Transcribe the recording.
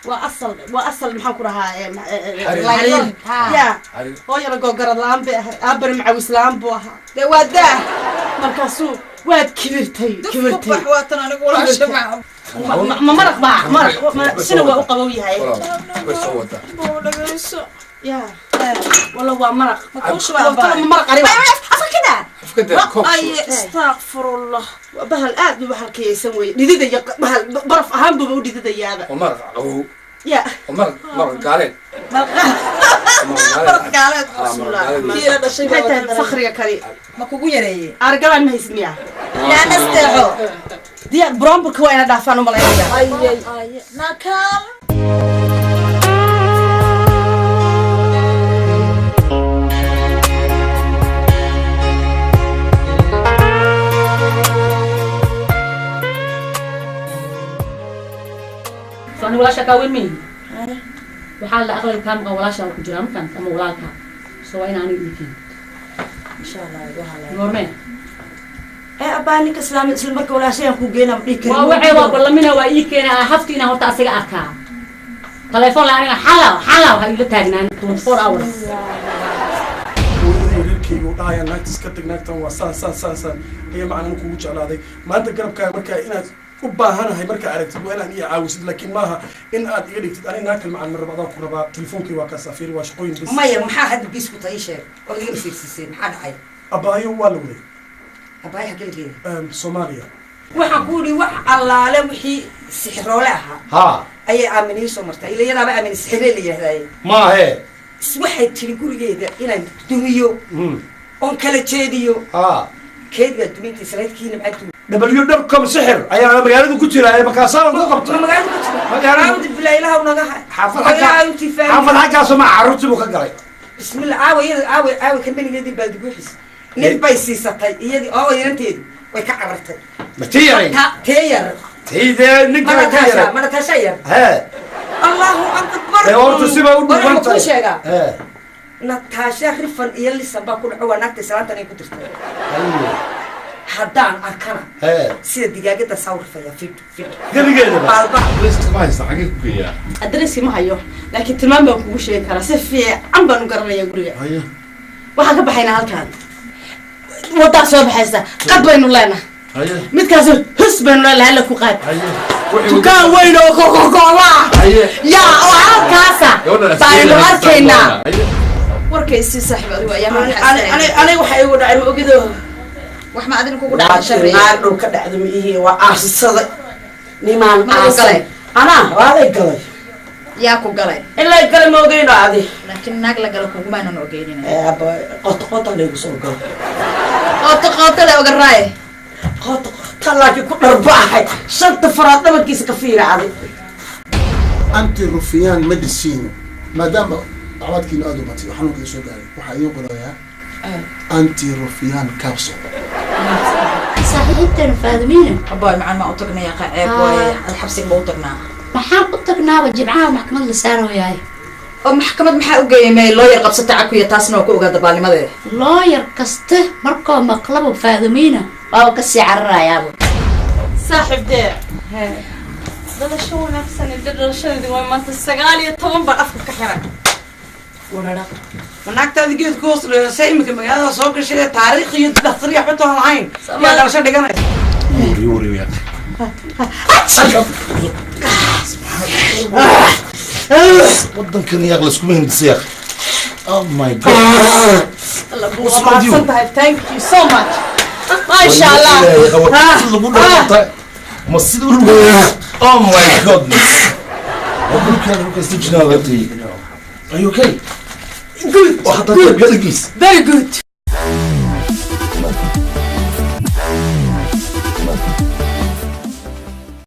Waa asal, waa asal, maxaan ku dhahaa, xariir ya. Hooyana googarad la-aan bay ahay, aabana macawis la-aan buu ahaa. Dee waa daah. Markaasuu waad kibirtay, kibirtay. Bax, waatan anigu walaasha maca. Ma maraq baa maraq sina waa u qabow yahay. Way soo wadaa. Dhagayso. Ya walla, waa maraq. Ma kuu shubaa? Ma maraq ari? Afka kada. Afka daa koob. Ay, astaqfirullah. Waa bahal aad u bahalkiyaysan weye, dhididaya bahal baraf ahaan buuba u dhididayaaba. Waa maraq qabow. Ya. Waa maraq, maraq gaaleed. Maraq gaaleed. Kiila dhashay. Maxay tahay fakriga kali? Ma kugu yareeyey? Argalaan ma haysid miya? Yaa nasteexo. Diyaar bromburka waa ina dhaafaan u malaynaya. Ay, nakaal. So ani walaasha kaa weyn mayihi, waxaa la aqliga kaa maqan walaashaa ku jiraa, ma fahamta, ama walaalkaa, so waa in aniga ii keento. Insha Allah igu halay. Goormee? Ee abbaa, ninka islaami isla marka walaashayaan kuu geynaa, ma dhihi karin. Waa waxay waa ballamina, waa ii keena hafti inaan horta asaga arkaa. Telefoon la aniga xalaw xalaw ha iila taagnaan 24 hours. Hooyada reerkayga u dhahayaan naagta iska tag, naagtan waa saan saan saan saan ayaa macnan kugu jeclaaday maanta garabkaaga. Markaa inaad u baahanahay markaa aragtid waa inaan ii caawisid, laakiin maaha in aad iga dhigtid aniga naag kale. Macaan ma rabo, adaan ku rabaa. Telefoonkii waa kaa saafiri, waa shaqooyin bis. Maya, maxaa hadda biis ku tahay? Ii sheeg oo igama fiirsiisay, maxaa dhacay? Abaayo waa la waday. Abaayo xagee la geeyay? Soomaaliya. Waxaan ku idhi wax allaale wixii sixiroole ahaa haa ayay aamin ii soo martay, ila iyadaaba aamin sixiree la yidhahdaaye. Maahe. Waxay tiri gurigeeda inaan dumiyo oon kala jeediyo. Haa. Keed baa duminta islaydkiina maxaa dumi? W dot com sixir ayaa magaaladu ku jira ee markaasaa lagu qabtay. Ma magaalada ku jira? Magaalada. Aawd bilaa ilaha naga hay. Xaafad Ilaahay xaggaa intii fahmi. Xaafad xaggaaso ma carruurtii buu ka galay. Bismillah, caawa iyada, caawa caawa kambanigeedii baaldiguuxis nin bay siisatay iyadii oo yaranteedu way ka carartay. Ma tii yaray? Tee yar. Tii dee nin kale ka Manataasha yaray. Manataasha yar. Hee. Allahu akbar. Ee horta siba u War waxaan dhugan kuu tahay. sheegaa. Hee. Nataasha rifan iyo lisan baa ku dhaco, waa naagta islaantan ay ku dirtay. Haye. Haddaan arkana hee sida digaagada saa u rifaya, fid fid. Gebigeedaba. Baalba. Ma haysta, xagee ku geeyaa? Adreski ma hayo, laakiin tilmaam baan kugu sheegi karaa, si fiican baan u garanaya guriga. Haye. Waxaan ka baxaynaa halkaan, waddaa soo baxaysa, qad baynu leenahay. Haye. Midkaas hus baynu leenahay, alla ku qaad. Haye. Dukaan weyn oo Coca-Cola Haye. ya oo halkaasa Gabadhan baynu arkaynaa. Haye. Warkay sii saaxiib, adigu ayaa Aniga waxa igu dhacay ma ogido. Wax ma adina kugu dhacay sharri? Naar dhul ka dhacda ma ihi, waa aasisaday nimaan. Ma lagu aasay galay? Anaa waa lay galay. Yaa ku galay? Ilaa galay ma ogeyno adi. Laakiin naag la galo kugumaanan ogeynin. Ee abba, qoto qota laygu soo galo. Qoto qoto le oga raaye. Qoto qota, laakiin ku dharbaaxay shanta faraad dhabankiisa ka fiiracday. Anti rufiyaan medicine, maadaama dacwaadkiina aada u batay oo xanuunka soo gaaray, waxaa idiin qorayaa anti rufiyaan capsule. Saaxiibteena Faadimiina. Abbaay macaan, maa u tagnay? Yaqa ceeb waaye, ad xabsiga ma u tagnaa? Maxaan u tagnaaba, jimcaha maxkamad la saarayaay. Oo maxkamad maxaa u geeyay? May looyar qabsata cakuya, taasna waa ku ogaa dabaalnimadeeda. Looyar kaste markoo maqlabo Faadimiina waaba kasii cararayaaba. Saaxiib dee, dhalasho wanaagsan indhe, dhalashadeedi waa maanta, 19 baan afka ka xiray. Ma naagtaadi geedka hoos dheerasay iminka magaalada soo gashay ee taariikh iyo dhakhtar iyo waxba toon lahayn yaa dhalasho dhiganaysa? Wuri wuri yaa. Wadankan yaaq laskuma hindisay yaaq. Oh my God. Waa mahadsan tahay, thank you so much, maasha Allah. Lagu dhawata ma sida u. Oh my goodness. Dhulkaan dhulka isla jinaa laga tagay. Are you okay? Good. Waxaad gadagiis. Very good.